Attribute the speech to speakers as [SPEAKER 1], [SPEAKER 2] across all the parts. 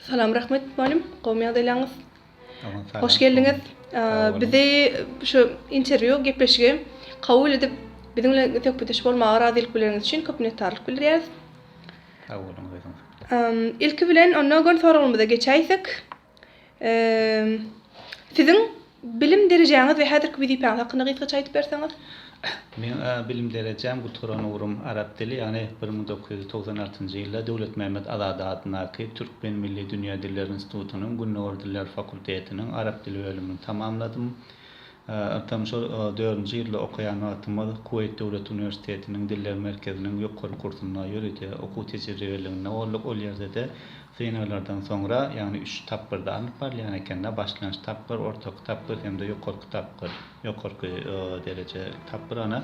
[SPEAKER 1] Salam rahmet mugallym, gowmy ýagdaýlaryňyz? Hoş geldiňiz. Bizi şu interwýu gepleşigi kabul edip, biziň bilen söhbetdeş bolmaga razylyk bereniňiz üçin köp minnetdarlyk bildirýäris.
[SPEAKER 2] Sag boluň özüňiz.
[SPEAKER 1] Ilki bilen onda göni soragymyza geçäýsek. Siziň bilim derejäňiz we häzirki wezipäňiz hakynda gysgaça aýdyp berseňiz?
[SPEAKER 2] Meň bilim derejäm gutaran ugrum arap dili, ýagny 1996-njy ýylda Döwletmämmet Azady adyndaky Türkmen milli dünýä dilleri institutynyň Gündogar dilleri fakultetiniň arap dili bölümini tamamladym. Yntam şol dördünji ýylda okaýan wagtymyz Kuweýt döwlet uniwersitetiniň Diller merkeziniň ýokary kursunda ýörite okuw tejribeliginde bolduk. Ol ýerde-de synaglardan soňra, ýagny üç tapgyrda alnyp barylýan eken-de, başlangyç tapgyr, ortaky tapgyr hem-de ýokarky tapgyr, ýokarky dereje tapgyr ana,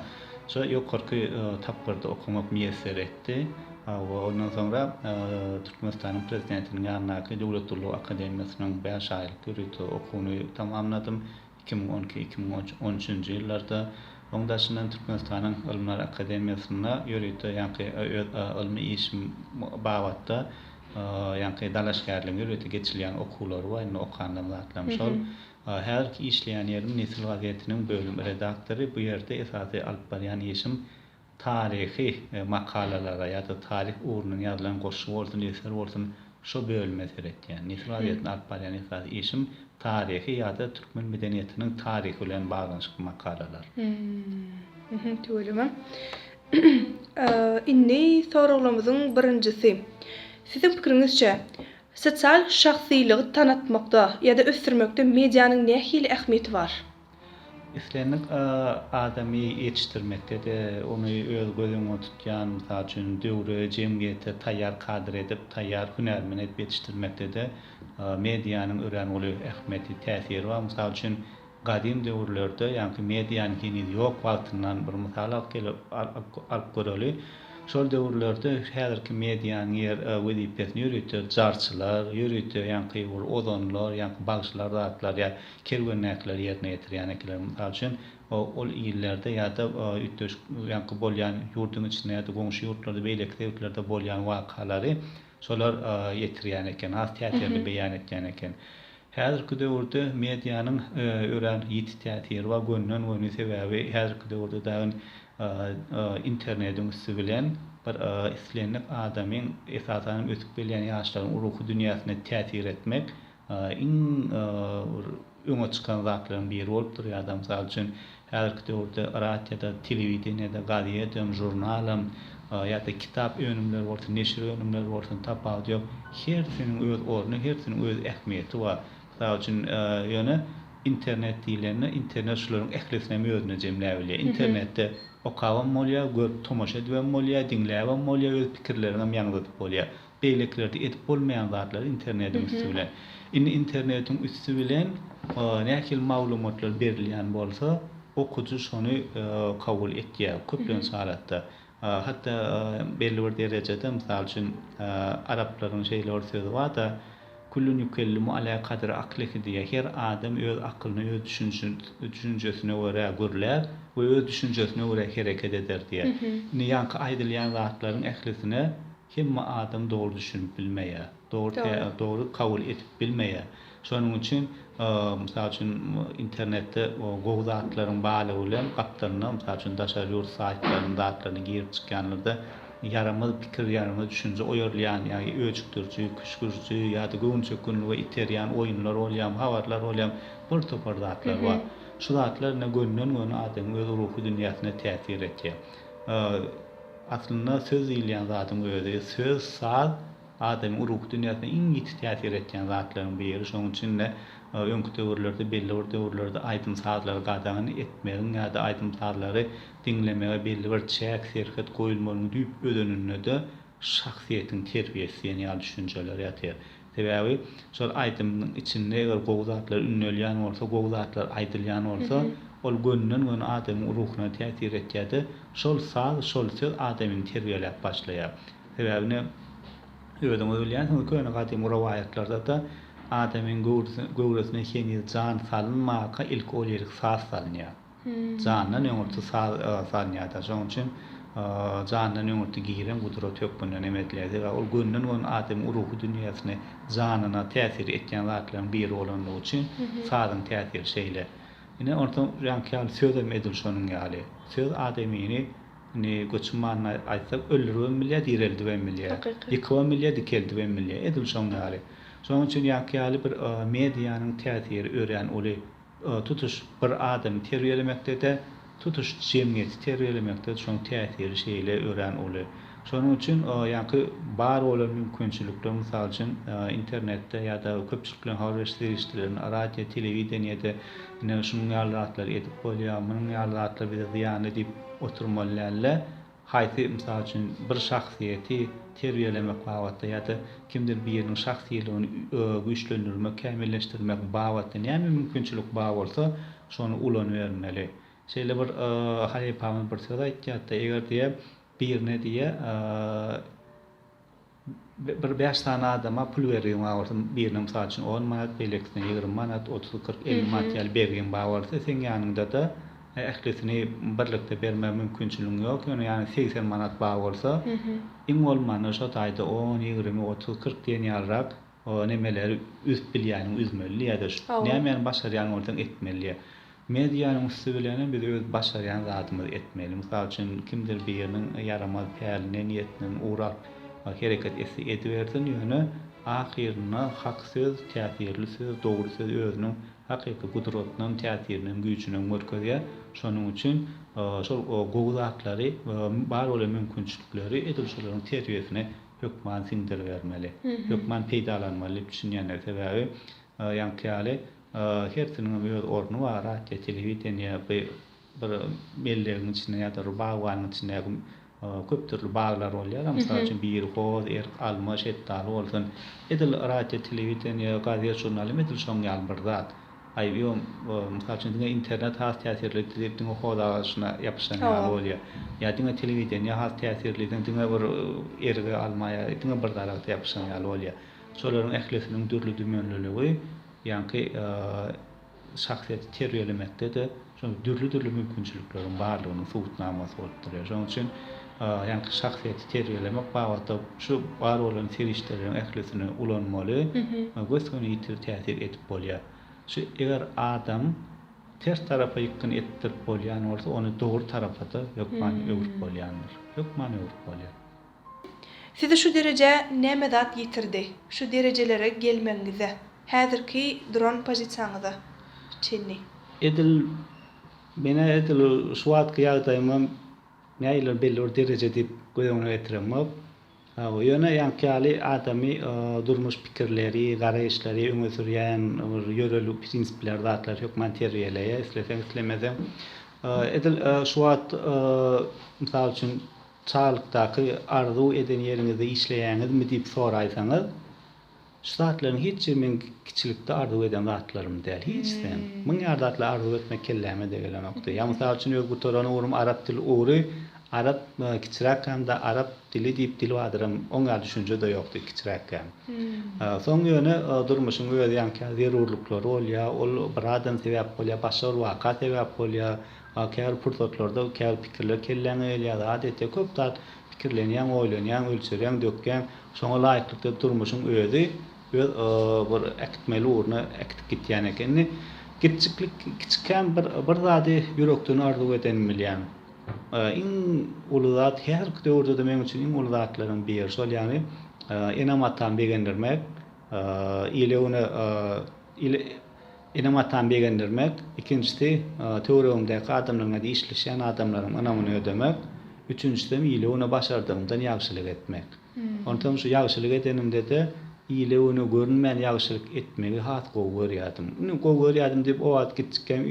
[SPEAKER 2] şo ýokarky tapgyrda okamak miýesser etdi. Hawa, ondan soňra Türkmenistanyň Prezidentiniň ýanyndaky Döwlet gullugy akademiýasynyň bäş aýlyk ýörite okuwyny tamamladym. 2012, 2013-nji ýyllarda. Oň daşyndan Türkmenistanyň Ylymlar akademiýasynda ýörite ýaňky öz ylmy işim babatda ýaňky dalaşgärligiň ýörite geçilýän okuwlary bar, indi okandan zatlarym şol. Häzirki işleýän ýerim Nesil gazetiniň bölüm redaktory. Bu ýerde esasy alyp barýan işim taryhy makalalara ýa-da taryh ugrundan ýazylan goşgy bolsun, eser bolsun, şo bölüme seretýän. Nesil gazetinde alyp barýan esasy işim taryhy ýa-da türkmen medeniýetiniň taryhy bilen baglanyşykly makalalar.
[SPEAKER 1] Tüweleme. Indi soraglarymyzyň birinjisi. Siziň pikiriňizçe, sosial şahsylygy tanatmakda ýa-da ösdürmekde medianyň nähili ähmiýeti bar?
[SPEAKER 2] Islendik adamy ýetişdirmekde-de ony öz göz öňünde tutýan, mysal üçin, döwre, jemgyýete taýýar kadr edip, taýýar hünärmen edip ýetişdirmekde-de medianyň örän uly ähmiýeti, täsiri bar. Mysal üçin, gadym döwürlerde, ýaňky medianyň heniz ýok wagtyndan bir mysal alyp gelip, alyp göreli. Şol döwürlerde häzirki medianyň ýer wezipesini ýörite jarçylar, ýörite ýaňky bir ozanlar, ýaňky bagşylar zatlar ýa kerwendäkiler ýerine ýetirýän ekenler. Mysal üçin, ol illerde ýa-da üýtgeşik ýaňky bolýan ýurduň içinde ýa-da goňşy ýurtlarda, beýleki sebitlerde bolýan wakalary şolar ýetirýän eken, has täsirli beýan etýän eken. Häzirki döwürde medianyň örän ýiti täsiri bar, gönden-göni, sebäbi häzirki döwürde dagyn internediň üsti bilen bir islendik adamyň, esasanam ösüp gelýän ýaşlaryň ruhy dünýäsine täsir etmek iň bir öňe çykan zatlaryň biri bolup durýar-da. Mysal üçin, häzirki döwürde radioda, telewideniýede, gazedem, žurnalam ýa-da kitap önümleri bolsun, neşir önümleri bolsun, tapawudy ýok, hersiniň öz orny, hersiniň öz ähmiýeti bar. Mysal üçin, ýöne internet diýlende, internet şularyň ählisini hem özünde jemläp bilýär. Internetde okabam bolýar, görüp tomaşa edibem bolýar, diňläbem bolýar, öz pikirleriňem ýaňzydyp bolýar. Beýlekilerde edip bolmaýan zatlary internediň üsti bilen. Indi internetiň üsti bilen nähili maglumatlar berilýän bolsa, okyjy şony kabul etýär köplenç halatda. Hatda belli bir derejede, mysal üçin, araplaryň şeýle bir sözi bar-da, Kullun ýukellimu alä kadri aklihi diýýär. Her adam öz akylyna, öz düşünjesine görä gürlär we öz düşünjesine görä hereket eder diýýär. Indi ýaňky aýdylýan zatlaryň ählisine Hemme adam dogry düşünip bilmeýär. Dogry dogry kabul edip bilmeýär. Şonuň üçin, mysal üçin, internetde gowy zatlaryň barlygy bilen gapdalynda, mysal üçin, daşary ýurt saýtlarynyň zatlaryna girip çykýanlarda ýaramaz pikir, ýaramaz düşünje oýarylýan, ýagny öjükdiriji, küşgüriji ýa-da göwünçökgünlige iterýän oýunlar bolýar, habarlar bolýar, bir topar zatlar bar. Şu zatlar ine gönden-göni adamyň öz ruhy dünýäsine täsir etýär. Aslynda söz diýilýän zadyň özi, söz, saz adamyň ruhy dünýäsine iň ýiti täsir etýän zatlaryň biri. Şonuň üçin-de öňki döwürlerde, belli bir döwürlerde aýdym-sazlary gadagan etmegiň ýa-da aýdym-sazlary diňlemege belli bir çäk, serhet goýulmagynyň düýp özeninde-de şahsyýetiň terbiýesi diýen ýaly düşünjeler ýatyr. Sebäbi şol aýdymyň içinde eger gowy zatlar ündelýän bolsa, gowy zatlar aýdylýan bolsa, ol gönden-göni adamyň ruhuna täsir etýär-de, şol saz, şol söz adamyny terbiýeläp başlaýar. Sebäbi ine, özüňiz bilýänsiňiz, köne gadymy rowaýatlarda-da adamyň göwresine heniz jan salynmaka ilki ol ýerik saz salynýar. Jandan öňürti saz salynýar-da. Şonuň üçin. Jandan öňürti giren gudrat hökmünde neme edilýär. Sebäbi ol gönden-göni adamyň ruhy dünýäsine, janyna täsir etýän zatlaryň biri bolanlygy üçin sazyň täsiri şeýle. Ine, onsoň ýaňky ýaly sözem edil şonuň ýaly. Söz adamyny, indi göçüm manyda aýtsak, öldüribem bilýär, direldibem bilýär. Ýykybam bilýär, dikeldibem bilýär. Edil şoň ýaly. Şonuň üçin ýaňky ýaly bir medianyň täsiri örän uly. Tutuş bir adamy terbiýelemekde-de, tutuş jemgyýeti terbiýelemekde-de şoň täsiri şeýle örän uly. Şonuň üçin ýaňky bar bolan mümkinçilikler, mysal üçin, internetde ýa-da köpçülikleýin habar beriş serişdelerinde, radio, telewideniýede ine şunuň ýaly zatlary edip bolýar, munuň ýaly zatlar bize zyýanly diýip oturmaly däl-de, Haýsy, mysal üçin, bir şahsyýeti terbiýelemek babatda ýa-da kimdir biriniň şahsylygyny güýçlendirmek, kämilleşdirmek babatda näme mümkinçilik bar bolsa, şony ulanybermeli. Şeýle bir halypamyz bir söz aýtýardy, eger diýýär, birine diýýär, Bir bäş sany adama pul bergiň bar bolsa, birine mysal üçin on manat, beýlekisine 20 manat, 30, 40, 50 manat ýaly bergiň bar bolsa, seň ýanyňda-da ählisini birlikde bermäge mümkinçiligiň ýok, ýöne ýany 80 manat bar bolsa, iň bolmanda şo taýda on, 20, 30, 40 diýen ýalyrak nemeleri üzüp bilýäniňi üzmeli ýa-da nämäni başarýan bolsaň etmeli diýýär. Medianyň üsti bilenem biz öz başarýan zadymyzy etmeli. Mysal üçin, kimdir biriniň ýaramaz päline, niýetinden ugur alyp hereket etse edibersin, ýöne ahyrynda hak söz, täsirli söz, dogry söz özüniň hakyky gudratynam, täsirinem, güýjünem görkezýär. Şonuň üçin şol gowy zatlary, bar bolan mümkinçilikleri edil şolaryň terbiýesine hökman siňdiribermeli. Hökman peýdalanmaly diýip düşünýänler. Sebäbi ýaňky ýaly Hersiniňem öz orny bar, radio, telewideniýe bu bir bellegiň içinde ýa-da bir bagbanyň içindäki köp dürli baglar bolýar, mysal üçin biri hoz, erik, alma, şetdaly bolsun. Edil radio, telewideniýe, gazet, žurnal hem edil şoň ýaly bir zat. Aý, ýok, mysal üçin diňe internet has täsirli diýip diňe hoz agaçyna ýapyşan ýaly bolýar. Ýa diňe telewideniýe has täsirli diýseň diňe bir erige, alma ýa diňe bir daragta ýapyşan ýaly bolýar. Şolaryň ählisiniň dürli-dümenliligi ýaňky şahsyýeti terbiýelemekde-de şol dürli-dürli mümkinçilikleriň barlygynyň subutnamasy bolup durýar. Şonuň üçin ýaňky şahsyýeti terbiýelemek babatda şu bar bolan serişdeleriň ählisini ulanmaly, gös-göni ýiti täsir edip bolýar. Şu eger adam ters tarapa ýykgyn etdirip bolýan bolsa, ony dogry tarapa-da hökman öwrüp bolýandyr. Hökman öwrüp bolýar.
[SPEAKER 1] Sizi şu derejä näme zat ýetirdi? Şu derejelere gelmegiňize, häzirki duran pozisiýaňyza çenli.
[SPEAKER 2] Edil menä edil şu wagtky ýagdaýymam nähilidir belli bir dereje diýip göz öňüne getiremok. Hawa, ýöne ýaňky ýaly adamy durmuş pikirleri, garaýyşlary öňe sürýän bir ýörelge, prinsipler, zatlar hökman terbiýeleýär, isleseň islemeseň. Edil şu wagt mysal üçin Çagalykdaky arzuw eden ýeriňizde işleýäňizmi diýip soraýsaňyz, şu zatlaryň hiç biri meň kiçilikde arzuw eden zatlarym däl. Hiçisem. Muň ýaly zatlary arzuw etmek kelläme-de gelenokdy. Ýa mysal üçin öz gutaran ugrym arap dili ugry, arap kiçiräkkäm-de arap dili diýip dil bardyram oň ýaly düşünje-de ýokdy kiçiräkkäm. Soň ýöne durmuşyň öz ýaňky zerurlyklary bolýar, ol bir adam sebäp bolýar, başga bir waka sebäp bolýar. A käbir pursatlarda käbir pikirler kelläňe gelýär, zat etýär, köp zat pikirlenýäň, oýlanýaň, ölçerýäň, dökýäň. Şoňa laýyklykda durmuşyň özi öz bir äkitmeli ugruna äkidip gitýän eken. Indi kiçjiklik kiçikäm bir bir zady ýürekden arzuw edenimi bilýän. Iň uly zat häzirki döwürde-de meň üçin iň uly zatlaryň biri şol ýagny enem-atamy begendirmek, ile-güne ile Enem-atamy begendirmek, ikinjisi, töweregimdäki adamlaryň ýa-da işleşýän adamlaryň ynamyny ödemek, üçünjisem ile-güne başardygymdan ýagşylyk etmek. Onsoň şu ýagşylyk edenimde-de ile-güne görünmän ýagşylyk etmegi has gowy görýärdim. Indi gowy görýärdim diýip o wagt kiçjikkäm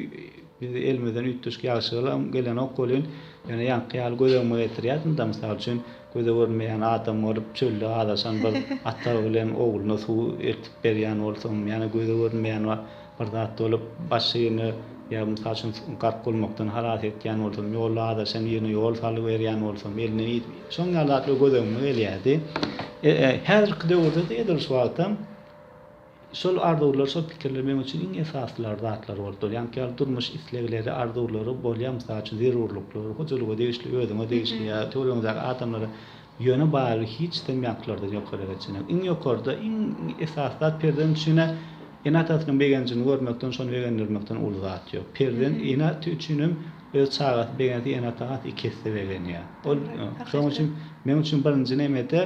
[SPEAKER 2] bizi elimizden üýtgeşik ýagşylygam gelenok welin, ýöne ýaňky ýaly göz öňüme getirýärdim-de, mysal üçin, Göze görünmeýän adam bolup çölde azaşan bir ata bilen ogluna suw eltip berýän bolsam, ýa-da göze görünmeýän bir zat bolup başga birine ýa mysal üçin gark bolmakdan halas etýän bolsam, ýolda azaşan birine ýol salgy berýän bolsam, elinden iýip, şoň ýaly zatlar göz öňüme gelýärdi. Häzirki döwürde-de edil şu wagtam. Şol arzuwlar, şol pikirler meň üçin iň esasylar zatlar bolup dur. Ýaňky ýaly durmuş islegleri, arzuwlary bolýar, mysal üçin, zerurlyklary, hojalyga degişli, özüňe degişli ýa töweregiňdäki adamlara. Ýöne barybir hiçden ýaňkylardan ýokary geçenok. Iň ýokarda, iň esasy zat perzent üçin-ä ene-atasynyň begenjini görmekden, şony begendirmekden uly zat ýok. Perzent ene-ata üçinem öz çagasy begense ene-ata has iki esse begenýär. Ol şonuň üçin meň üçin birinji nemede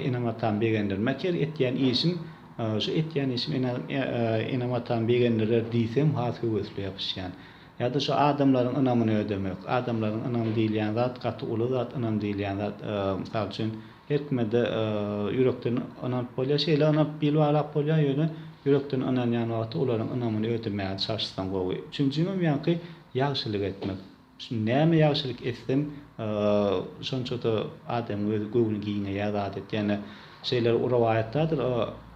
[SPEAKER 2] enem-atamy begendirmek, her etýän işim şu etýän işim enem-atamy begendirer diýsem has höwesli ýapyşýan. Ýa-da şu adamlaryň ynamyny ödemek. Adamlaryň ynamy diýilýän zat gaty uly zat, ynam diýilýän zat, mysal üçin, her kime-de ýürekden ynanyp bolýar, şeýle ynanyp bil baglap bolýar, ýöne ýürekden ynanýan wagty olaryň ynamyny ödemäge çalyşsaň gowy. Üçünjimem ýaňky ýagşylyk etmek. Şu näme ýagşylyk etsem, şonça-da adamyň özi göwni giňeýär, zat etýär. Ýöne şeýle rowaýat bardyr,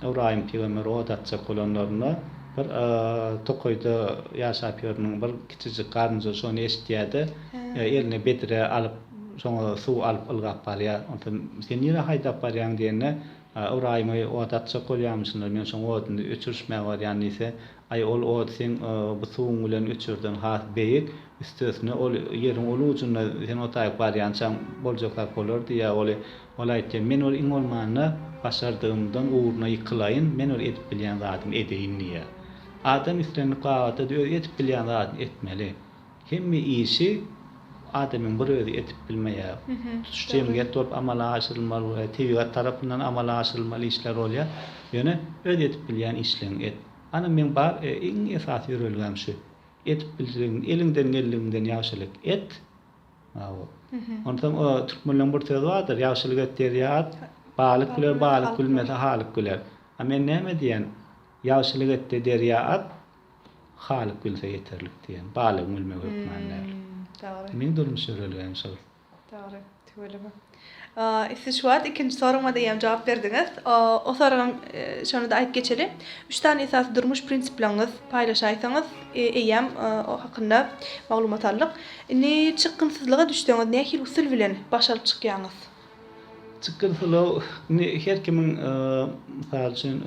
[SPEAKER 2] Ybraýym pygamber ot atjak bolanlarynda bir tokaýda ýaşap ýörüniň bir kiçijik garynja şony eşidýär-de, eline bedre alyp, şoňa suw alyp ylgap barýar. Onsoň sen nirä haýdap barýaň diýende, Ybraýymy ot atjak bolýarmyşynlar, men şoň oduny öçürişmäge barýan diýse, Aý, ol ot seň bu suwuň bilen öçürden has beýik, üstesine ol ýeriň ol ujunda sen o taýyk barýançaň boljak zat bolar diýýär. Ol ol aýtýar, Men ol iň bolmanda başardygymdan ugruna ýykylaýyn, men ol edip bilýän zadymy edeýin diýýär. Adam islendik babatda-da öz edip bilýän zadyny etmeli. Hemme işi adamyň bir özi edip bilmeýär. Tutuş jemgyýet bolup amala aşyrylmaly bolýar, tebigat tarapyndan amala aşyrylmaly işler bolýar. Ýöne öz edip bilýän işleňi et. Ana meň bar iň esasy ýörelgäm şu. Edip biljegiň, eliňden geldigiňden ýagşylyk et. Hawa. Onsoň o türkmenleň bir sözi bardyr, ýagşylyk et derýa at, balyk güler, balyk gülmese halyk güler. A men näme diýen? Ýagşylyk et-de derýa at, Halyk bilse ýeterlik diýen. Balygyň bilmegi hökman däl.
[SPEAKER 1] Dogry.
[SPEAKER 2] Meň durmuş ýörelgäm şol.
[SPEAKER 1] Dogry. Tüweleme. Siz şu wagt ikinji soragyma-da eýýäm jogap berdiňiz. O soragam şony-da aýdyp geçeli. Üç sany esasy durmuş prinsipleriňiz paýlaşaýsaňyz, eýýäm o hakynda maglumat aldyk. Indi çykgynsyzlyga düşseňiz nähili usul bilen baş alyp çykýaňyz?
[SPEAKER 2] Çykgynsyzlyga indi her kimiň mysal üçin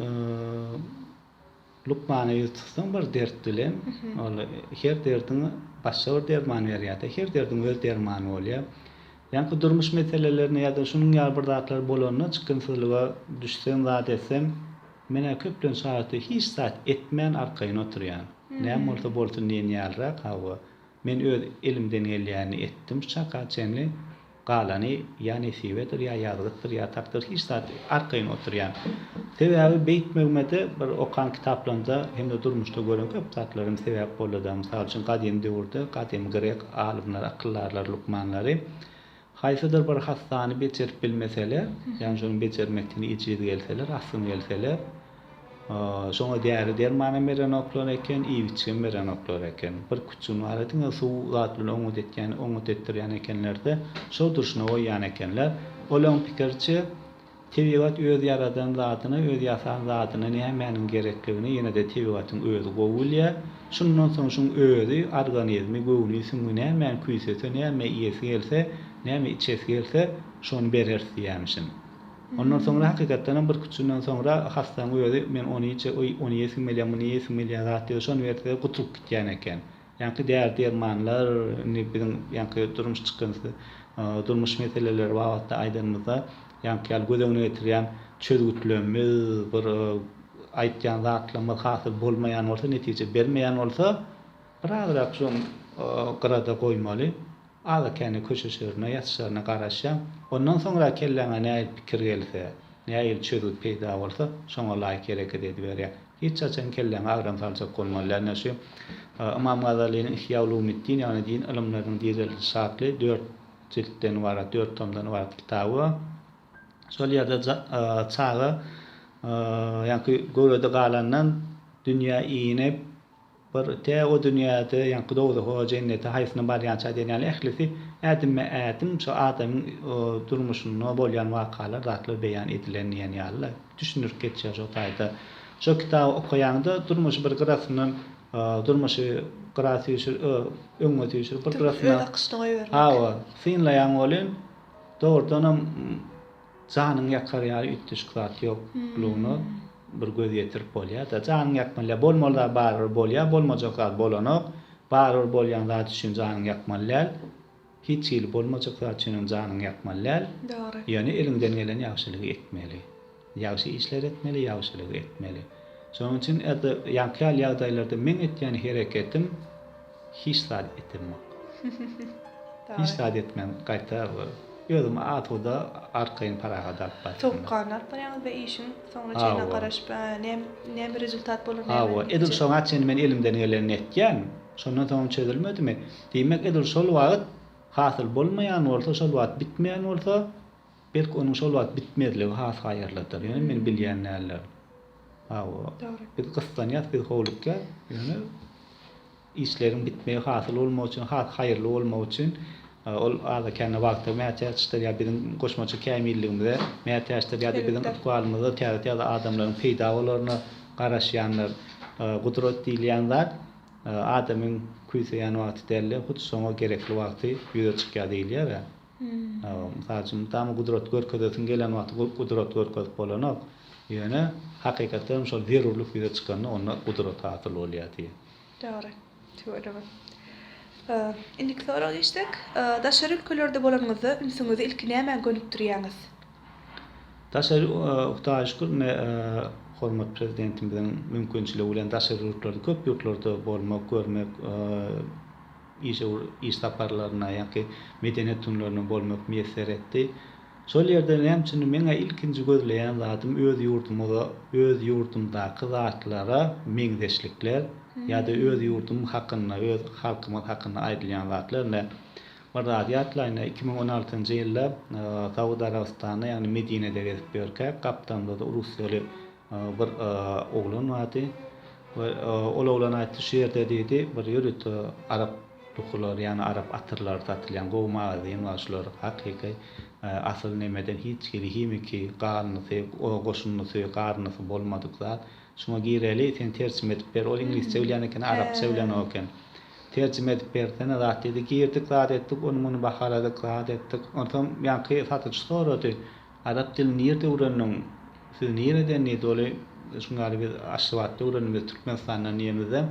[SPEAKER 2] Lukmana ýüz tutsaň bir dert bilen, ol her derdiňe başga bir derman berýär-de, her derdiň öz dermany bolýar. Ýaňky durmuş meselelerine ýa-da şunuň ýaly bir zatlar bolanda çykgynsyzlyga düşsem, zat etsem, men-ä köplenç halatda hiç zat etmän arkaýyn oturýan. Näme bolsa bolsun diýen ýalyrak, hawa. Men öz elimden gelýänini etdim şu çaka çenli. Galany ýa nesibedir, ýa ýazgytdyr, ýa takdyr, hiç zat arkaýyn oturýan. Sebäbi beýtmegime-de bir okan kitaplarymda hem-de durmuşda gören köp zatlarym sebäp boldy-da. Mysal üçin, gadym döwürde gadymy grek alymlary, akyldarlary, lukmanlary haýsydyr bir hassany bejerip bilmeseler, ýagny şony bejermekden ejiz gelseler, asgyn gelseler, Şoňa däri-dermanam berenoklar eken, iýip-içgem berenoklar eken. Bir küçügini bar diňe suw zat bilen oňňut etýän, oňňut etdirýän ekenler-de, şo durşuna goýýan ekenler. Olaň pikiriçe, tebigat öz ýaradan zadyna, öz ýasan zadyna nämäniň gerekligini ýene-de tebigatyň özi gowy bilýär. Şundan soň şuň özi, organizmi, göwni, süňňi nämäni küýsese, näme iýesi gelse, näme içesi gelse, şony bereris diýýämişin. Ondan soňra hakykatdanam birküç günden soňra hassaň özi men ony iýjek, oý, ony iýesim gelýär, muny iýesim gelýär zat diýip şony berse gutulyp gitýän eken. Ýaňky däri-dermanlar indi biziň ýaňky durmuş çykgynsyz durmuş meseleleri babatda aýdanymyzda ýaňky ýaly göz öňüne getirýän çözgütlerimiz bir aýtýan zatlarymyz hasyl bolmaýan bolsa, netije bermeýän bolsa birazrak şoň gyrada goýmaly. Azda-kände köşeşerine, ýatyşaryna garaşýaň. Ondan soňra kelläňe nähili pikir gelse, nähili çözgüt peýda bolsa, şoňa laýyk hereket ediberýäň. Hiç haçan kelläňe agram saljak bolmaly däl. Ine şu Ymam Gazalynyň Ihýa ulumiddin, ýagny din ylymlarynyň direlişi atly dört jiltden ybarat, dört tomdan ybarat kitaby bar. Şol ýerde çaga ýaňky göwrede galandan dünýä inip, Bir tä o dünýäde ýaňky dowzaha, jennete haýsyna barýança diýen ýaly ählisi ädimme-ädim şo adamyň durmuşynda bolýan wakalar, zatlar beýan edilen diýen ýaly-la düşündirip geçýär şo taýda. Şo kitaby okaýaňda durmuşy bir gyrasyndan durmuşy gyra süýşür, öňe süýşürip bir gyrasyndan
[SPEAKER 1] Öz akyşyna goýbermek.
[SPEAKER 2] Hawa, synlaýaň welin dogrudanam janyňy ýakar ýaly üýtgeşik zat ýoklugyna. bir göz ýetirip bolýar-da. Janyňy ýakmaly däl. Bolmaly zat barybir bolýar, bolmajak zat bolanok. Barybir bolýan zat üçin janyňy ýakmaly däl. Hiç hili bolmajak zat üçin hem janyňy ýakmaly däl.
[SPEAKER 1] Dogry.
[SPEAKER 2] Ýöne eliňden gelen ýagşylygy etmeli. Ýagşy işler etmeli, ýagşylygy etmeli. Şonuň üçin erde ýaňky ýaly ýagdaýlarda meň etýän hereketim hiç zat etemok. Hiç zat etmän gaýta özümi asuda arkaýyn parahat alyp barýan.
[SPEAKER 1] Sowukganly alyp barýaňyz we işiň soňuna çenli garaşyp näme rezultat bolar näme.
[SPEAKER 2] Hawa, edil şoňa çenli men elimden gelenini etýän. Şondan soňam çözülmedimi? Diýmek edil şol wagt hasyl bolmaýan bolsa, şol wagt bitmeýän bolsa, belki onuň şol wagt bitmezligi has haýyrlydyr. Ýöne men bilýän däldirin. Hawa.
[SPEAKER 1] Dogry.
[SPEAKER 2] Biz gyssanýas, biz howlukýas. Ýöne işleriň bitmegi, hasyl bolmagy üçin, has haýyrly bolmagy üçin ol azda-kände wagta mätäçdir ýa biziň goşmaça kämilligimize mätäçdir ýa-da biziň ykbalymyzda täze-täze adamlaryň peýda bolaryna garaşýandyr. Gudrat diýilýän zat Adamyň küýseýän wagty däl-de, hut şoňa gerekli wagty ýüze çykýar diýilýär-ä. Mysal üçin, mydama gudrat görkezesiň gelen wagty gudrat görkezip bolanok. Ýöne, hakykatdan hem şol zerurlyk ýüze çykanda onda gudrat hasyl bolýar diýýär.
[SPEAKER 1] Dogry. Tüweleme. Indiki soraga geçsek, daşary ülkelerde bolanyňyzda ünsüňizi ilki nämä gönükdirýäňiz?
[SPEAKER 2] Daşary Hudaýa şükür ine hormatly Prezidentimiziň mümkinçiligi bilen daşary ýurtlarda köp ýurtlarda bolmak, görmek, işewür iş saparlaryna ýa-ki medeniýet günlerine bolmak miýesser etdi. Şol ýerde näme üçindir meň-ä ilkinji gözleýän zadym öz ýurdumyza, öz ýurdumdaky zatlara meňzeşlikler ýa-da öz ýurdum hakynda, öz halkymyz hakynda aýdylýan zatlar. Ine, Bir zady ýatlaýyn-da, 2016-njy ýylda Saud Arabystanda, ýagny Medinede gezip ýörkäk, gapdalymyzda russiýaly bir oglan bardy. We ol oglan aýtdy, şu ýerde diýdi, bir ýörite arap duhulary, ýagny arap atyrlary satylýan gowy magazin bar, şular hakyky asyl nemeden hiç hili himiki galyndysy, goşundysy, garyndysy bolmadyk zat. Şuňa gireli, sen terjime edip ber. Ol iňlisçe bilýän eken, arapça bilenok eken. Terjime edip bersene zat diýdi. Girdik zat etdik, ony-muny bahaladyk, zat etdik. Onsoň ýaňky satyjy sorady, Arap dilini nirde öwrendiň? Siz nireden diýdi. Ol şuň ýaly biz Aşgabatda öwrendim, biz Türkmenistandan diýemizde,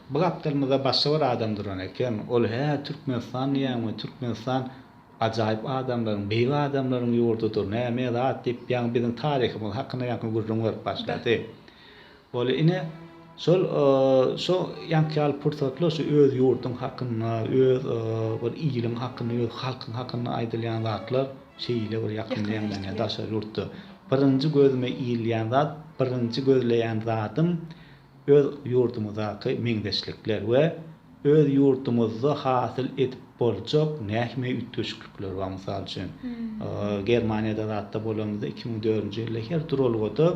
[SPEAKER 2] bu gapdalymyzda başga bir adam duran eken. Ol hä, Türkmenistan diýýäňmi? Türkmenistan ajaýyp adamlaryň, beýik adamlaryň ýurdudyr, näme zat diýip, ýaňy biziň taryhymyz hakynda ýaňky gürrüň berip başlady. Bolýa ine, şol şo ýaňky ýaly pursatlar şu öz ýurduň hakynda, öz bir iliň hakynda, öz halkyň hakynda aýdylýan zatlar şeýle bir ýakymly ýaňlanýar daşary ýurtda. Birinji gözüme ilýän zat, birinji gözleýän zadym öz ýurdumyzdaky meňzeşlikler we öz ýurdumyzda hasyl edip boljak nähime üýtgeşiklikler bar. Mysal üçin, Germaniýada zatda bolanymyzda 2004-nji ýylda her duralgada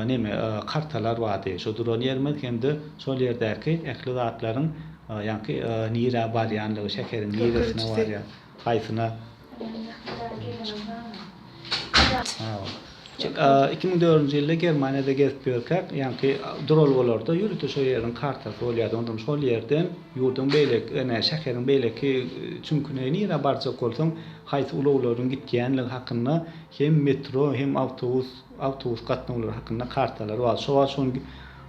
[SPEAKER 2] neme kartalar bardy. Şo duran ýerimiz hem-de şol ýerdäki ähli zatlaryň ýaňky nirä barýanlygy, şäheriň niresine barýan, haýsyna. 2004-nji ýylda Germaniýada gezip ýörkäk, ýaňky duralgalarda ýörite şo ýeriň kartasy bolýardy. Onsoň şol ýerden ýurduň beýleki, ene, şäheriň beýleki çüňküne nirä barjak bolsaň, haýsy ulaglaryň gitýänligi hakynda hem metro, hem awtobus, awtobus gatnawlary hakynda kartalar bar. Şo wagt şony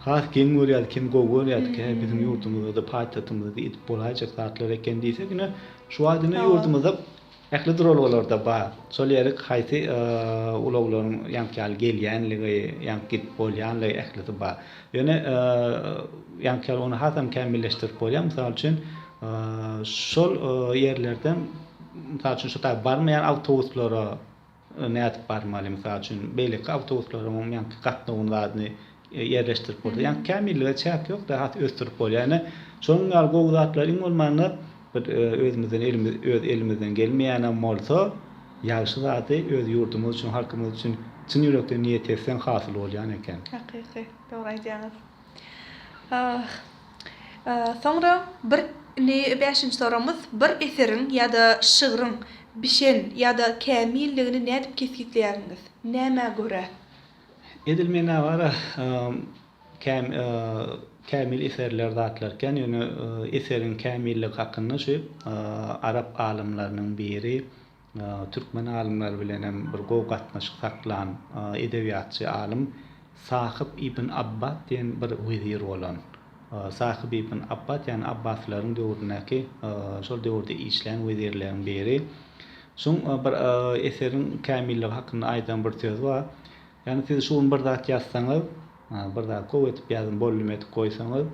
[SPEAKER 2] has geň görýärdik hem gowy görýärdik. Hä, biziň ýurdumyzda-da, paýtagtymyzda-da edip bolaýjak zatlar eken diýsek, ine, şu wagt ine ýurdumyzda Ähli duralgalarda bar. Şol ýerik haýsy ulaglaryň ýaňky ýaly gelýänligi, ýaňky gidip bolýanlygy ählisi bar. Ýöne ýaňky ýaly ony hasam kämilleşdirip bolýar. Mysal üçin, şol ýerlerden, mysal üçin, şu taý barmaýan awtobuslara nädip barmaly, mysal üçin, beýleki awtobuslaryň ýaňky gatnawyny zadyny ýerleşdirip bolsa, ýaňky kämillige çäk ýok-da, has ösdürip bolýar. Ine, şonuň ýaly gowy zatlar iň bolmanda bir özümizden elimiz öz elimizden gelmeýänem bolsa, ýagşy zady öz ýurdumyz üçin, halkymyz üçin çyn ýürekden niýet etseň hasyl bolýan eken.
[SPEAKER 1] Hakyky, dogry aýdýaňyz. Soňra bir indi bäşinji soragymyz, bir eseriň ýa-da şygryň bişen ýa-da kämilligini nädip kesgitleýäriňiz? Nämä görä?
[SPEAKER 2] Edil menä bara kämil eserler zatlar kän, ýöne eseriň kämilligi hakynda şu arap alymlarynyň biri. türkmen alymlary bilen hem bir gowy gatnaşyk saklan edebiýatçy alym Sahyp ibn Abbat diýen bir wezir bolan. Sahyp ibn Abbat, ýagny Abbasylaryň döwründäki şol döwürde işlän wezirleriň biri. Şoň bir eseriň kämilligi hakynda aýdan bir sözi bar. Ýagny siz şu gün bir zat ýazsaňyz, bir zat gowy edip ýazyň, bollum edip goýsaňyz,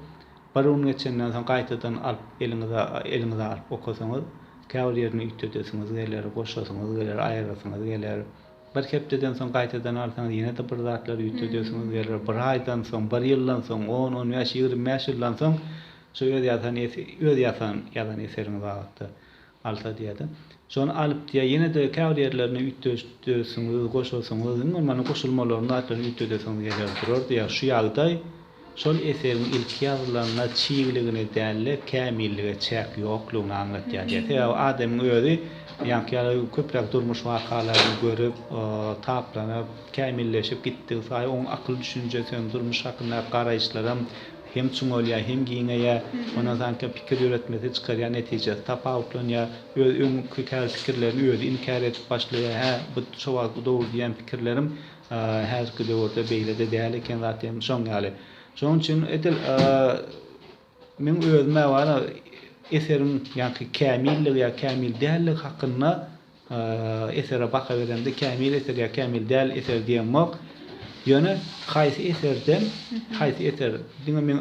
[SPEAKER 2] bir gün geçenden soň gaýtadan alyp eliňize eliňize alyp okasaňyz, käbir ýerini üýtgedesiňiz geler, goşasyňyz geler, aýyrasyňyz geler. Bir hepdeden soň gaýtadan alsaňyz ýene-de bir zatlar üýtgedesiňiz geler. Bir aýdan soň, bir ýyldan soň, on, on bäş, 25 ýyldan soň şo öz ýazan öz ýasan ýazan eseriňiz babatda alsa diýýär-de. Şony alyp diýýär, ýene-de käbir ýerlerini üýtgedesiňiz, goşasyňyz, iň bolmanda goşulmalaryny zatlaryny üýtgedesiňiz geler durar diýýär. Şu ýagdaý Şol eseriň ilki ýazylanda çigligini däl-de, kämillige çäk ýoklugyny aňlatýar diýýär. Sebäbi adamyň özi ýaňky ýaly köpräk durmuş wakalaryny görüp, taplanyp, kämilleşip gitdigi saýy oň akyl-düşünjesi hem, durmuş hakyndaky garaýyşlaram hem çuňalýar, hem giňeýär. Ondan soňky pikir ýöretmesi, çykarýan netijesi tapawutlanýar. Öz öňki käbir pikirlerini özi inkär edip başlaýar. Hä, bu şo wagt dogry diýen pikirlerim Häzirki döwürde beýle-de däl eken zat hem şoň ýaly. Şonuň üçin edil meň özüm-ä bar-a eseriň ýaňky kämilligi ýa kämil dälligi hakynda esere baha beremde kämil eser ýa kämil däl eser diýemok. Ýöne haýsy eserden haýsy eser diňe meň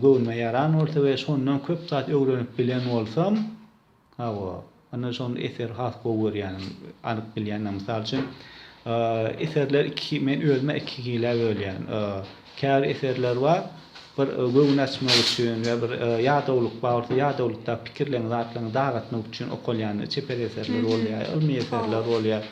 [SPEAKER 2] göwnüme ýaran bolsa we şondan köp zat öwrenip bilen bolsam, Hawa, ana şony eseri has gowy görýänim, anyk bilýänim. Mysal üçin, eserler iki, men özüm-ä iki hile bölýän. Käbir eserler bar, bir göwün açmak üçin we bir ýadawlyk bar bolsa, ýadawlykda pikirleriňi, zatlaryňy dagatmak üçin okalýan çeper eserler bolýar, ylmy eserler bolýar.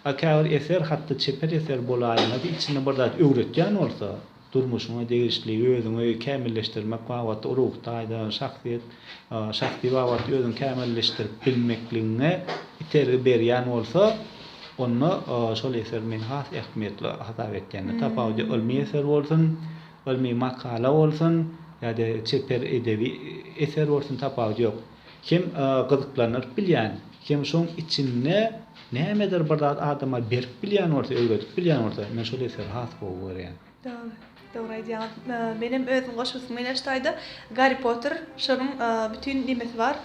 [SPEAKER 2] A käbir eser hatda çeper eser bolaýmasa, içinde bir zat öwretýän bolsa, Durmuşyňa degişli, özüňi kämilleşdirmek babatda ruhy taýdan, şahsyýet, şahsy babatda özüňi kämilleşdirip bilmekligiňe itergi berýän bolsa, onda şol eser men has ähmiýetli hasap etýän. Tapawudy ylmy eser bolsun, ylmy makala bolsun ýa-da çeper edebi eser bolsun tapawudy ýok. Hem gyzyklandyryp bilýän, hem şoň içinde nämedir bir zat adama berip bilýän bolsa, öwredip bilýän bolsa, men şol eseri has gowy görýän.
[SPEAKER 1] Dogry, dogry aýdýaňyz. Menem özüm goşulsyn gelýär şu taýda. Garri Potter, şonuň bütin nemesi bar,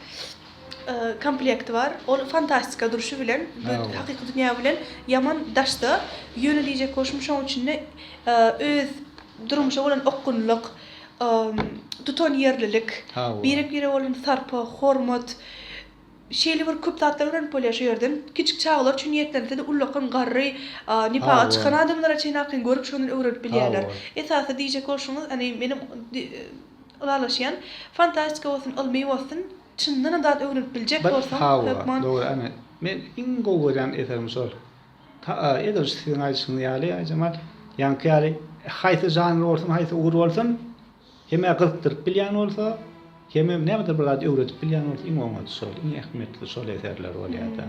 [SPEAKER 1] komplekti bar. Ol fantastika durşy bilen, hakyky dünýä bilen ýaman daşda. Ýöne diýjek bolşum şoň içinde öz durmuşa bolan okgunlyk, tutanýerlilik, birek-birege bolan sarpa, hormat, şeýle bir köp zatlar öwrenip bolýar şu ýerden. Kiçik çagalar üçin niýetlense-de ullakan garry, nipaga çykan adamlara çenakyn görüp şondan öwrenip bilýärler. Esasy diýjek bolşuňyz, ýagny menem ylalaşýan, fantastika bolsun, ylmy bolsun, çyndanam zat öwrenip biljek bolsaň hökman.
[SPEAKER 2] Dogry, ana, men iň gowy görýän eserim şol. Ta edil şu siziň aýdyşyňyz ýaly, Aýjemal, ýaňky ýaly haýsy žanr bolsun, haýsy ugur bolsun, hem-ä gyzykdyryp bilýän bolsa, hemem nämedir bir zat öwredip bilýän bolsa, iň oňady şol, iň ähmiýetlisi şol eserler bolýar-da.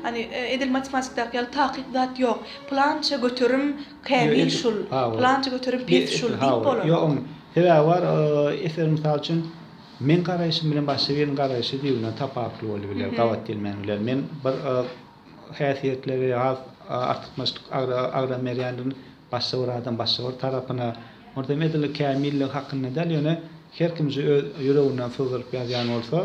[SPEAKER 1] Hany, edil matematikadaky ýaly takyk zat ýok. Pylança göterim kämil şul, pylança göterim pes şul diýip bolanok.
[SPEAKER 2] Ýok, onuň sebäbi bar, eser mysal üçin, meň garaýşym bilen başga biriniň garaýşy düýbünden tapawutly bolup biler, gabat gelmän biler. Men bir häsiýetleri has artykmaçlyk agram berýändigini başga bir adam başga bir tarapyna, onsoň edil kämilligi hakynda däl, ýöne her kim şu öz ýüreginden syzdyryp ýazýan bolsa,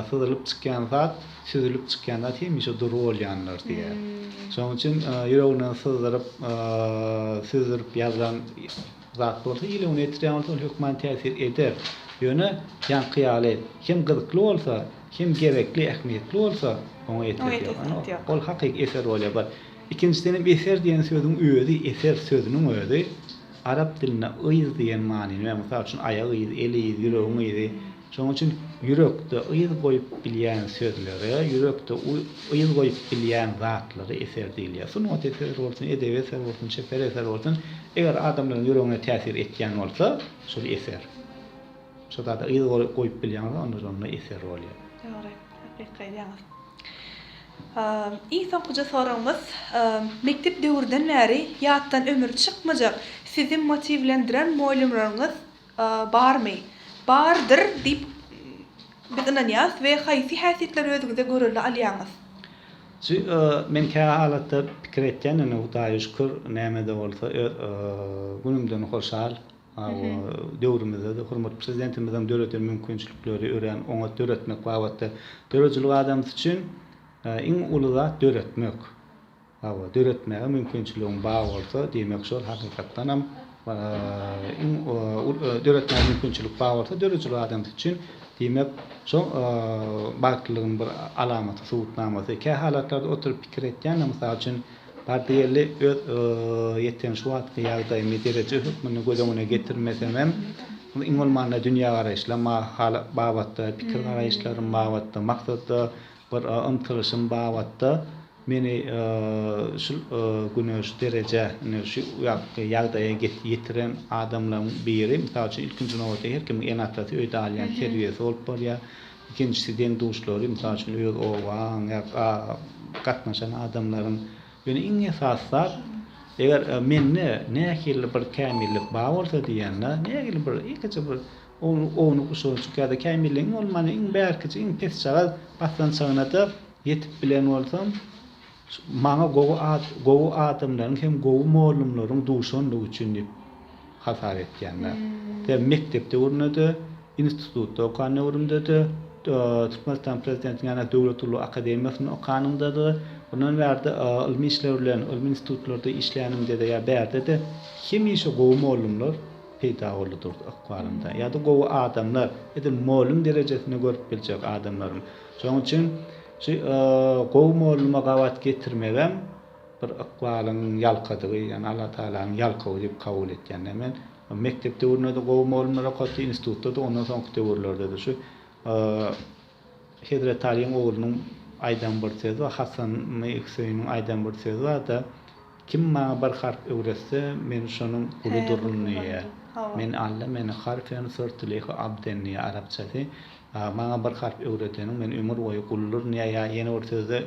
[SPEAKER 2] syzylyp çykýan zat, süzülip çykýan zat hemişe dury bolýandyr diýýär. Şonuň üçin ýüreginden syzdyryp, süzdürip ýazylan zat bolsa, il öňüne ýetirýän bolsa, ol hökman täsir eder. Ýöne ýaňky ýaly hem gyzykly bolsa, Hem gerekli, ähmiýetli bolsa, oňa eser diýýär. Ana, ol hakyky eser bolýar. Bir. Ikinjiden hem eser diýen sözüň özi, eser sözüniň özi arap dilinde yz diýen manyny berýär. Mysal üçin, aýak yzy, el yzy, ýüregiň yzy. Şonuň üçin ýürekde yz goýup bilýän sözlere, ýürekde yz goýup bilýän zatlara eser diýilýär. Sungat eseri bolsun, edebi eser bolsun, çeper eser bolsun, eger adamlaryň ýüregine täsir etýän bolsa, şol eser. Şo zada yz goýup bilýäňiz onda şonda eser bolýar.
[SPEAKER 1] Dogry, hakyky aýdýaňyz. Iň soňkuja soragymyz, mekdep döwürden bäri ýatdan ömür çykmajak, sizi motiwlendiren mugallymlaryňyz barmy? Bardyr diýip biz ynanýas we haýsy häsiýetleri özüňize görelde alýaňyz?
[SPEAKER 2] Şu men kä halatda pikir etýän indi Hudaýa şükür näme-de bolsa öz günümden hoşal. Döwrümizde-de hormatly Prezidentimiziň döreden mümkinçilikleri örän oňat döretmek babatda döredijilik adamsy üçin iň uly zat döretmek. Hawa, döretmäge mümkinçiligiň bar bolsa, diýmek şol hakykatdanam iň döretmäge mümkinçilik bar bolsa döredijilik adamsy üçin diýmek şo bagtlylygyň bir alamaty, subutnamasy. Kä halatlarda oturyp pikir etýän-de, mysal üçin, bardy-geldi öz ýeten şu wagtky ýagdaýymy dereje hökmünde göz öňüne getirmesemem, iň bolmanda dünýägaraýyşlarym babatda, pikir-garaýyşlarym babatda, maksada bir ymtylyşym babatda Meni şu güne, şu derejä, ine şu wagtky ýagdaýa ýetiren adamlaryň biri, mysal üçin, ilkinji nobatda her kimiň ene-atasy öýde alýan terbiýesi bolup barýar. Ikinjisi deň-duşlary, mysal üçin, öz obaň ýa gatnaşan adamlaryň. Ýöne iň esasy zat, eger mende nähili bir kämillik bar bolsa diýende, nähili bir ýekeje bir ownuk uşajyk ýa-da kämilligiň bolmanda iň bärkije, iň pesjagaz basgançagyna-da Ýetip bilen bolsam, maňa gowy gowy adamlaryň hem gowy mollumlaryň duşandygy üçin diýip hasap etýän-de. Sebäbi mekdep döwründe-de, institutda okan döwrümde-de, Türkmenistan Prezidentiniň ýanyndaky Döwlet gullugy akademiýasynda okanymda-da, ondan bärde ylmy işler bilen ylmy institutlarda işlänimde-de ýa bärde-de hemişe gowy mollumlar peýda boldy durdy ykbalymda. Ýa-da gowy adamlar, edil mollum derejesinde görüp biljek adamlarym. Şonuň üçin şu gowy molluma gabat getirmegem bir ykbalyň ýalkadygy, ýagny Allatagalanyň ýalkawy diýip kabul etýän. Men mekdep döwründe-de gowy mollumlar okatdy, institutda-da, ondan soňky döwürlerde-de şu Hezreti Alyň oglunyň aýdan bir sözi bar, Hasanmy Hüseýiniň aýdan bir sözi bar-da, Kim maňa bir harp öwretse, men şonuň guludyryn diýýär. Men Alla meni harfen syrtylyhy abden diýýär arapçasy. Maňa bir harp öwredeniň men ömür boýy gulduryn diýýär ýa ýene bir sözde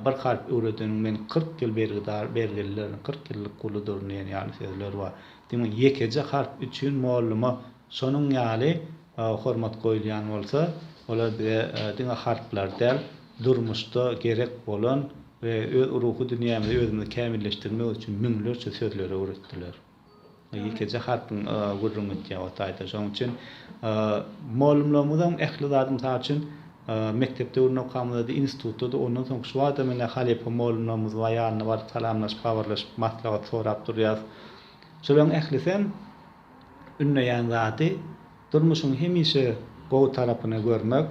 [SPEAKER 2] bir harp öwredeniň men 40 ýyl bergidar bergilidirin, 40 ýyllyk guludyryn diýen ýaly sözler bar. Diňe ýekeje harp üçin molluma şonuň ýaly hormat goýulýan bolsa, olar bize diňe harplar däl, durmuşda gerek bolan we öz ruhy dünýämizi özümizi kämilleşdirmek üçin müňlerçe sözleri öwretdiler. Ýekeje harpyň gürrüňi gidýär o taýda. Şonuň üçin mugallymlarymyzam ähli zady mysal üçin mekdep döwründe okamyzda-da, institutda-da, ondan soň şu badam ine halypa mugallymlarymyz bar, ýanyna baryp salamlaşyp, habarlaşyp, maslahat sorap durýarys. Şolaryň ählisem ündeýän zady durmuşyň hemişe gowy tarapyny görmek,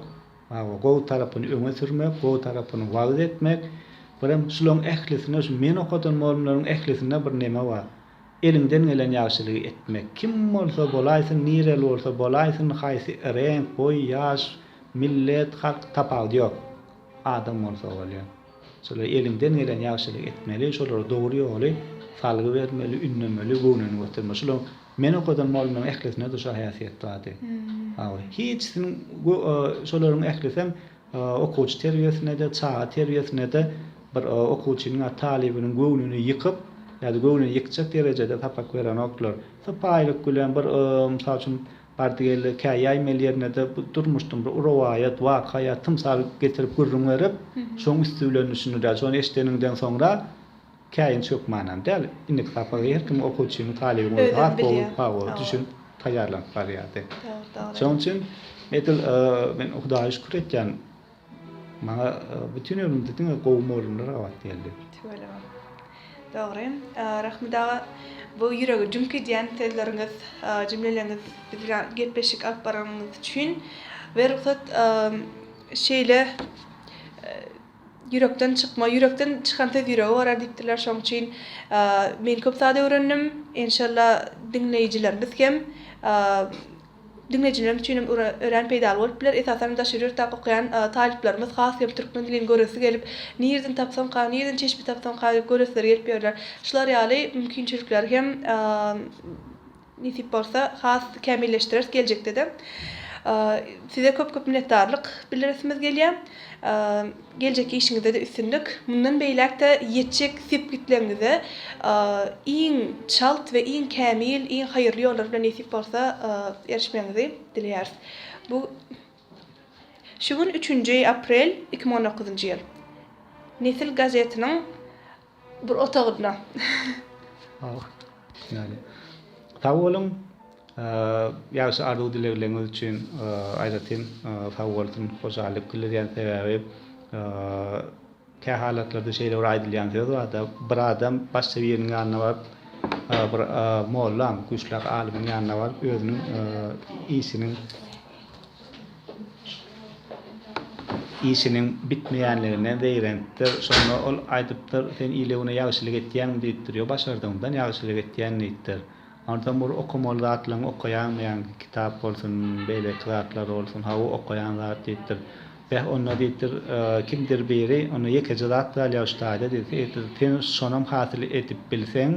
[SPEAKER 2] Hawa, gowy tarapyny öňe sürmek, gowy tarapyny wagyz etmek. Birem şularyň ählisinde, şu men okadan mugallymlaryň ählisinde bir neme bar. Eliňden gelen ýagşylygy etmek. Kim bolsa bolaýsyn, nireli bolsa bolaýsyn, haýsy reňk, boý, ýaş, millet, halk, tapawudy ýok. Adam bolsa bolýar. Şolara eliňden gelen ýagşylygy etmeli, şolara dogry ýoly salgy bermeli, ündemeli, göwnüni götermeli. Şularyň men okadan mugallymlaryň ählisinde-de şo häsiýet bardy. Hawa, hiçisiniň şolaryň ählisem okuwçy terbiýesinde-de, çaga terbiýesinde-de bir okuwçynyň ýa talybynyň göwnüni ýykyp ýa-da göwnüni ýykjak derejede sapak berenoklar. Sypaýylyk bilen bir, mysal üçin, Bardy-geldi käýäýmeli ýerine-de bu durmuşdan bir rowaýat, waka ýa tymsal getirip gürrüň berip, şoň üsti bilen düşündirýär. Şony eşideniňden soňra käýinç hökmanam däl. Indiki sapaga her kim okuwçynyň, talybyň özi has gowy, hawa, düşünip, taýýarlanyp barýardy. Şonuň üçin edil men Hudaýa şükür etýän. Maňa bütin ömrümde diňe gowy mugallymlar gabat geldi.
[SPEAKER 1] Tüweleme. Dogry. Rahmet aga, bu ýüregi jüňk edýän sözleriňiz, jümleleriňiz biz bilen gepleşik alyp baranyňyz üçin we rugsat şeýle ýürekden çykma, ýürekden çykan söz ýürege barar diýipdirler, şoň üçin men köp zat öwrendim. Enşalla diňleýjilerimiz hem Diňleýjilerimiz üçin hem örän peýdaly bolup biler. Esasan hem daşary ýurtdaky okaýan talyplarymyz has hem türkmen dilini göresi gelip, nireden tapsamka, nireden çeşme tapsamka diýip göresleri gelip ýörler. Şular ýaly mümkinçilikleri hem nesip bolsa has kämilleşdireris geljekde-de. Size köp-köp minnetdarlyk bildiresimiz gelýär. Geljekki işiňizde-de üstünlik. Mundan beýläk-de ýetjek sepgitleriňize iň çalt we iň kämil, iň haýyrly ýollar bilen nesip bolsa erişmegiňizi dileýäris. Bu Şu gün üçünji aprel 2019-njy ýyl. Nesil gazetiniň bir otagynda.
[SPEAKER 2] Sag boluň. Ýagşy arzuw-dilegleriňiz üçin aýratyn sag bolsun hoşallyk bildirýän sebäbi kä halatlarda şeýle bir aýdylýan söz barda bir adam başga biriniň ýanyna baryp bir mollaň güýçlak alymyň ýanyna baryp özüniň işiniň Işiniň bitmeýänliginden zeýrenipdir. Şonda ol aýdypdyr, Sen ile-güne ýagşylyk etýäňmi diýipdir. Ýok, başardygymdan ýagşylyk etýän diýipdir. Onsoň bir okamaly zatlaryňy okaýaňmy, ýaňky kitap bolsun, beýleki zatlar bolsun, hawa, okaýan zat diýipdir. Beh, onda diýipdir, kimdir biri, onda ýekeje zat galýar şu taýda diýipdir. Sen şonam hasyl edip bilseň,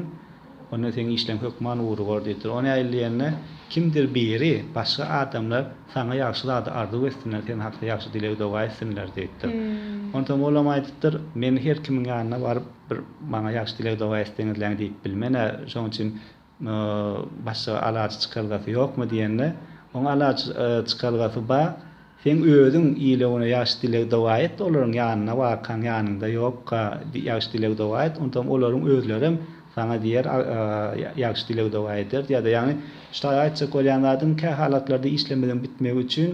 [SPEAKER 2] Onda seň işleň hökman ugrugar diýipdir. O nähili diýende, kimdir biri, başga adamlar saňa ýagşy zady arzuw etsinler, sen hakda ýagşy dileg-doga etsinler diýipdir. Onsoň olam aýdypdyr, Men her kimiň ýanyna baryp, bir maňa ýagşy dileg-doga etseňizläň diýip bilmen-ä, şonuň üçin başga alaç çykalgasy ýokmy diýende, oň alaç çykalgasy bar, Seň özüň ile-güne ýagşy dileg-doga et, olaryň ýanyna barkaň, ýanyňda ýokka ýagşy dileg-doga et, onsoň olaryň özlerem saňa diýer, ýagşy dileg-doga eder diýýär-de. Ýagny, şu taýda aýtjak bolýan zadym, kä halatlarda işlerimiziň bitmegi üçin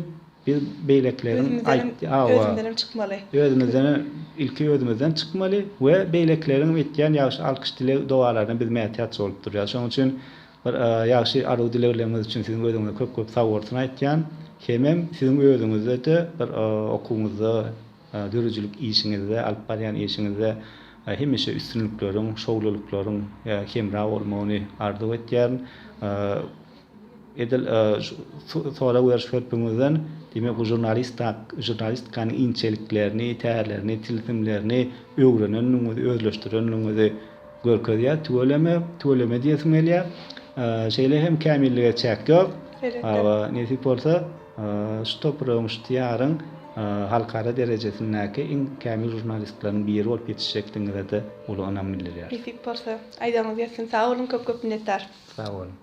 [SPEAKER 2] biz beýlekileriň aýt, hawa,
[SPEAKER 1] Özümizdenem çykmaly.
[SPEAKER 2] Özümizdenem, ilki özümizden çykmaly we beýlekileriň etýän ýagşy alkyş-dileg-dogalaryna biz mätäç bolup durýarys. Şonuň üçin Bir ýagşy arzuw-dilegleriňiz üçin siziň özüňize köp-köp sagbolsun aýtýan. Hemem siziň özüňizde-de bir okuwyňyzda, döredijilik işiňizde, alyp barýan işiňizde hemişe üstünlikleriň, şowlulyklaryň hemra bolmagyny arzuw etýärin. Edil sorag beriş hörpüňizden, diýmek bu žurnalistikanyň inçeliklerini, tärlerini, tilsimlerini öwrenendigiňizi, özleşdirendigiňizi Görkezýär. Tüweleme, tüweleme diýesim gelýär. Şeýle hem kämillige çäk ýok. Hawa, nesip bolsa, şu topragyň, şu diýaryň halkara derejesindäki iň kämil žurnalistleriniň biri bolup ýetişjekdigiňize-de uly ynam bildirýäris.
[SPEAKER 1] Nesip bolsa. Aýdagyňyz gelsin. Sag boluň, köp-köp minnetdar.
[SPEAKER 2] Sag boluň.